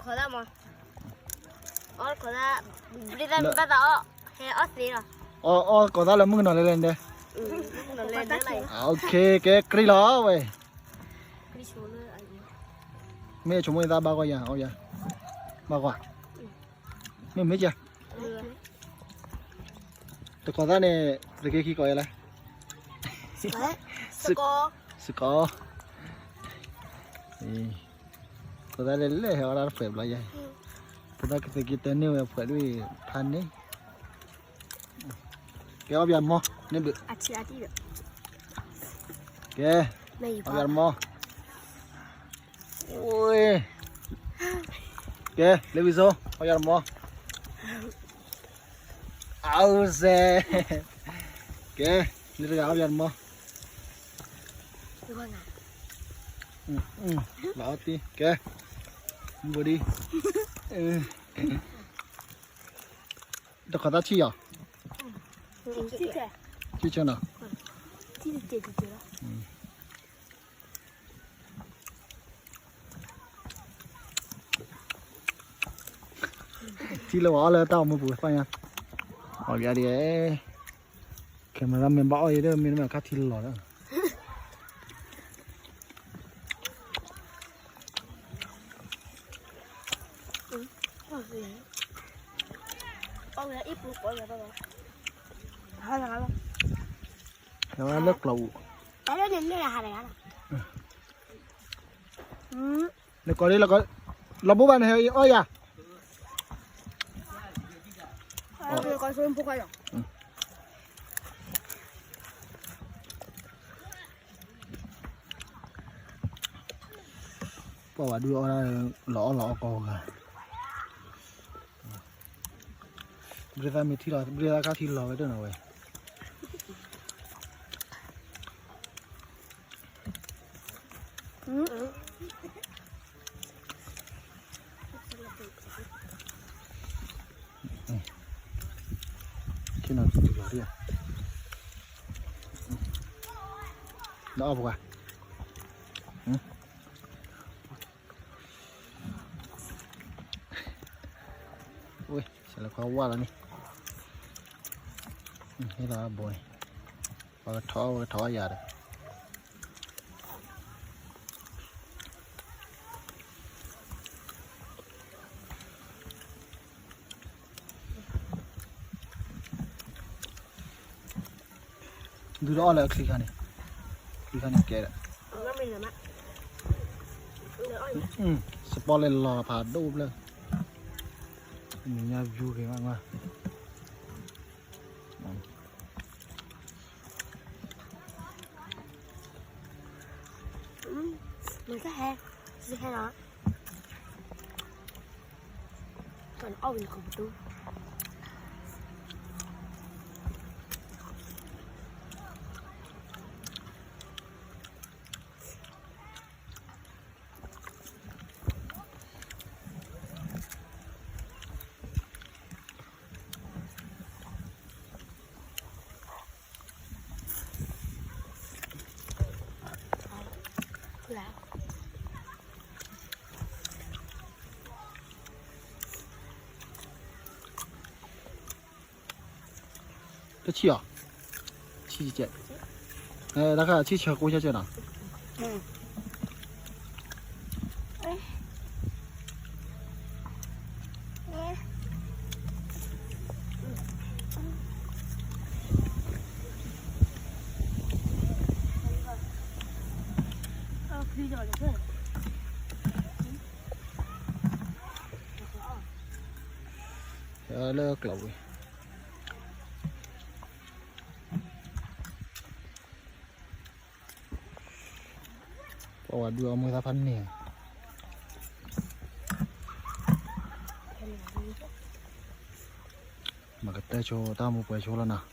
ခိးသၣ်မး, အီၣ်ခိးသၣ်, ဘျ့သၣ်မ့ၢ်ဘၣ်သးအီၣ်, ဟဲအီၣ်သ့လီၤ. အီၣ် အီၣ်ခိးသၣ်လၢမုၣ်ကနီၤလဲၤလဲၤန့ၣ်, မုၣ်ကနီၤလဲၤလဲၤလီၤ. ကဲ ကြံလီၤဝဲ, မ့ၢ်ဆိကမိၣ်သးဘၣ်ကွၢ်ယၤ, အီၣ်ယၤ, ဘၣ်ကွၢ်, မ့ၢ်မ့ၢ်ကဲ တခိးသၣ်န့ၣ် သုးက့ခံကိးယၤလဲၣ်, စကိး, စကိး, ခိးသၣ်လဲၤလဲၤဟဲအီၣ်ဒၣ်တဖျဲးဘျီယဲ, ပဒၣ်ကသုးက့တဲန့ၢ်ဝဲဖှဲးဒ်ဖးန့ၣ်, ကဲအီၣ်ပယၤမီၤ, န့ၣ်ဘုး, ကဲ, အီၣ်ပယၤမီၤ, ကဲ, လၢဝံၤစိ, အီၣ်ပယၤမီၤ အဝ်စဲး, ကဲ, လၢတဂၤအီၣ်ပယၤတမီၤ, လီၤအီၣ်တံၢ်, ကဲ, ဘိဒံ, တခိးသၣ်ဆံၣ်ယီၤ, ဆံၣ်ဆၢနီၤ. ထံၣ်လၢပှၤအီၣ်လၢတၢ်အိၣ်မူပူၤသ့ၣ်ညါ, အီၣ်ယၤဒ်, camera မ့ၢ်ဘၣ်အီၣ်အံၤဒီး မ့ၢ်တမ့ၢ်ခါထံလီၤဒီး, လၢကျီၢ်ပူၤ, နကိးဒ်လီၤ, လီၤဘိဘၣ်န့ၣ် ဟဲအီၣ်ယၤ, ပှၤဝဲဒုးအီၣ်ဒၣ်, လီၤအီၣ်လီၤအီၣ်ကီးဂၤ, ဘျ့သၣ်မ့ၢ်ထံလီၤ, ဘျ့သၣ်ခါထံလီၤဝဲတနီၤဝဲ. နအီၣ်ပှၤ, ဝဲ, ဆဲးလၢခွါဝါလီၤန့ၣ်, ဟ့ၣ်လီၤအဘိန့ၣ်, ပကထီၣ် ပကထီၣ်အယၤဒီး ဒုးဒီးအီၣ်လၢအချံခါန့ၣ်, ချံခါန့ၣ်ကဲဒီး, စပီလဲလီၤဖးဒိၣ်ဖျၢၣ်, နညါယူၤက့ၤမး, မ့ၢ်ဟဲ, ဟဲလီၤ, အီၣ်ဝံၤခိၣ်ပတူ တဆံၣ်အီၤ, ဆံၣ်ကဲ, တၢ်ခါဆံၣ်ဆၢကိၣ်ဆၢကဲနီၤ. လၢကျိးဝံၤ ပှၤဝဲဒုးအီၣ်မူဒါဖးန့ၣ်, မ့ၢ်ကတၢၢ်ဆိတၢ်မူပှဲၤဆိလီၤနီၤ.